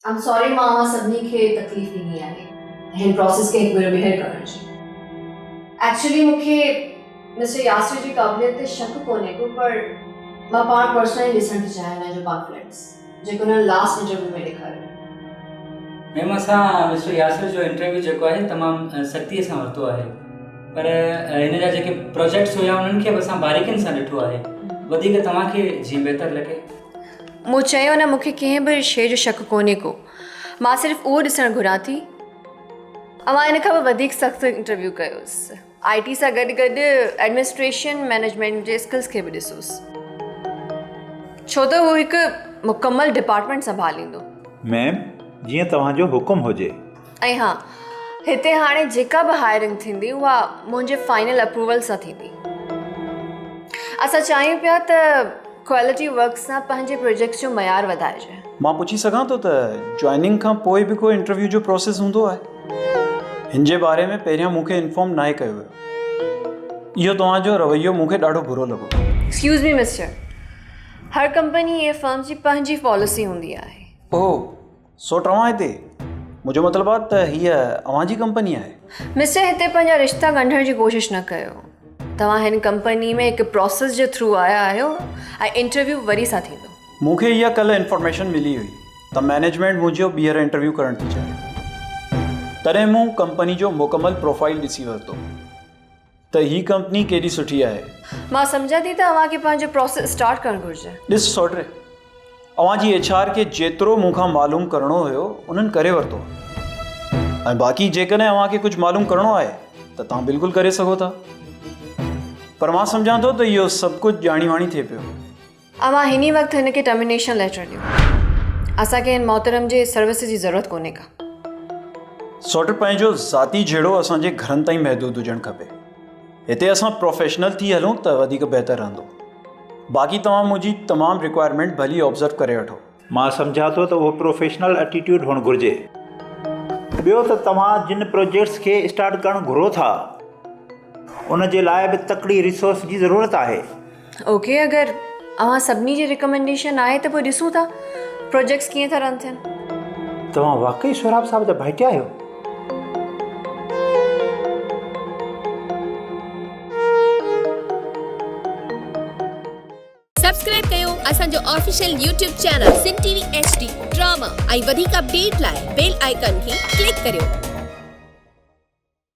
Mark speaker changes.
Speaker 1: I'm sorry مان اوهان سڀني کي تڪليف ڏني آهي هن پروسيس کي هڪ ڀيرو ٻيهر ڪرڻ جي. ايڪچولي مون کي مسٽر ياسر جي قابليت تي شڪ ڪونهي ڪو پر مان پاڻ پرسنلي ڏسڻ ٿي چاهيان هن جو ڪانفيڊنس جيڪو هن لاسٽ انٽرويو ۾ ڏيکاريو.
Speaker 2: ميم اسان مسٽر ياسر جو انٽرويو جيڪو آهي تمام سختيء سان ورتو آهي پر هن جا جيڪي پروجيڪٽس هيا انهن کي به اسان باريڪين سان ڏٺو آهي وڌيڪ توهان کي جيئن بهتر لڳي.
Speaker 1: مون چيو نه مون کي ڪنهن به شيء جو شڪ ڪونهي ڪو. مان صرف اهو ڏسڻ گهران ٿي. اوهان ان کان به وڌيڪ سخت انٽرويو ڪيوس. آء ٽي سان گڏ گڏ ايڊمنسٽريشن مئنيجمينٽ جي اسڪلز کي به ڏسوس. ڇو ته هو هڪ مڪمل ڊپارٽمينٽ سنڀاليندو.
Speaker 3: ميم، جيئن توهان جو حڪم هجي.
Speaker 1: ۽ ها هتي هاڻي جيڪا به هائرنگ ٿيندي اها منهنجي فائنل اپروول سان ٿيندي. اسان چاهيون پيا ته ڪوالٽي ورڪ سان پنهنجي پروجيڪٽس جو معيار وڌائجي.
Speaker 4: مان پڇي سگهان ٿو ته جوائننگ کان پوء به ڪو انٽرويو جو پروسيس هوندو آهي؟ هن جي باري ۾ پهريان مون کي انفارم ناهي ڪيو ويو. اهو توهان جو رويو مون کي ڏاڍو برو لڳو.
Speaker 1: ايڪسڪيوز مي مسٽر، هر ڪمپني ۽ فرم جي پنهنجي پاليسي هوندي آهي.
Speaker 4: اوهه سو توهان هتي؟ منهنجو مطلب آهي ته هيء اوهان جي ڪمپني آهي.
Speaker 1: مسٽر هتي پنهنجا رشتا ڳنڍڻ جي ڪوشش نه ڪيو. توهان هن ڪمپني ۾ هڪ پروسيس جي ٿرو آيا آهيو ۽ انٽرويو وري سان ٿيندو.
Speaker 4: مون کي اها ڪلهه انفارميشن ملي هئي ته مئنيجمينٽ منهنجو ٻيهر انٽرويو ڪرڻ ٿي چاهي. تڏهن مون ڪمپني جو مڪمل پروفائيل ڏسي ورتو ته هي ڪمپني ڪيڏي سٺي آهي.
Speaker 1: مان سمجهان ٿي ته اوهان کي پنهنجو پروسيس اسٽارٽ ڪرڻ گهرجي.
Speaker 4: ڏس سوٽري، اوهان جي ايڇ آر کي جيترو مون کان معلوم ڪرڻو هيو انهن ڪري ورتو آهي ۽ باقي جيڪڏهن اوهان کي ڪجهه معلوم ڪرڻو آهي ته توهان بلڪل ڪري سگهو ٿا. پر مان سمجهان ٿو ته اهو سڀ ڪجهه ڄاڻي واڻي ٿئي پيو.
Speaker 1: اوهان هن ئي وقت هن کي ٽرمينيشن ليٽر ڏيو. اسان کي هن محترم جي سروس جي ضرورت ڪونهي ڪا.
Speaker 4: سوٽ پنهنجو ذاتي جهيڙو اسان جي گهرن تائين محدود هجڻ کپي. هتي اسان پروفيشنل ٿي هلون ته وڌيڪ بهتر رهندو. باقي توهان منهنجي تمام رڪوائرمينٽ ڀلي آبزرو ڪري وٺو.
Speaker 3: مان سمجهان ٿو ته اهو پروفيشنل ايٽيٽيوڊ هئڻ گهرجي. ٻيو ته توهان جن پروجيڪٽس کي اسٽارٽ ڪرڻ گهرو ٿا ان جي لاء به تڪڙي ريسورس جي ضرورت آهي.
Speaker 1: اوڪي اگر اوهان سڀني جي ريڪمينڊيشن آهي ته پوء ڏسون ٿا پروجيڪٽس ڪيئن ٿا رن ٿين.
Speaker 3: توهان واقعي سهراب صاحب جا ڀائٽيا آهيو؟
Speaker 5: سبسڪرائب ڪيو اسان جو official YouTube channel Sindh T V H D drama ۽ وڌيڪ اپڊيٽ لاء بيل آئيڪان کي ڪلڪ ڪريو.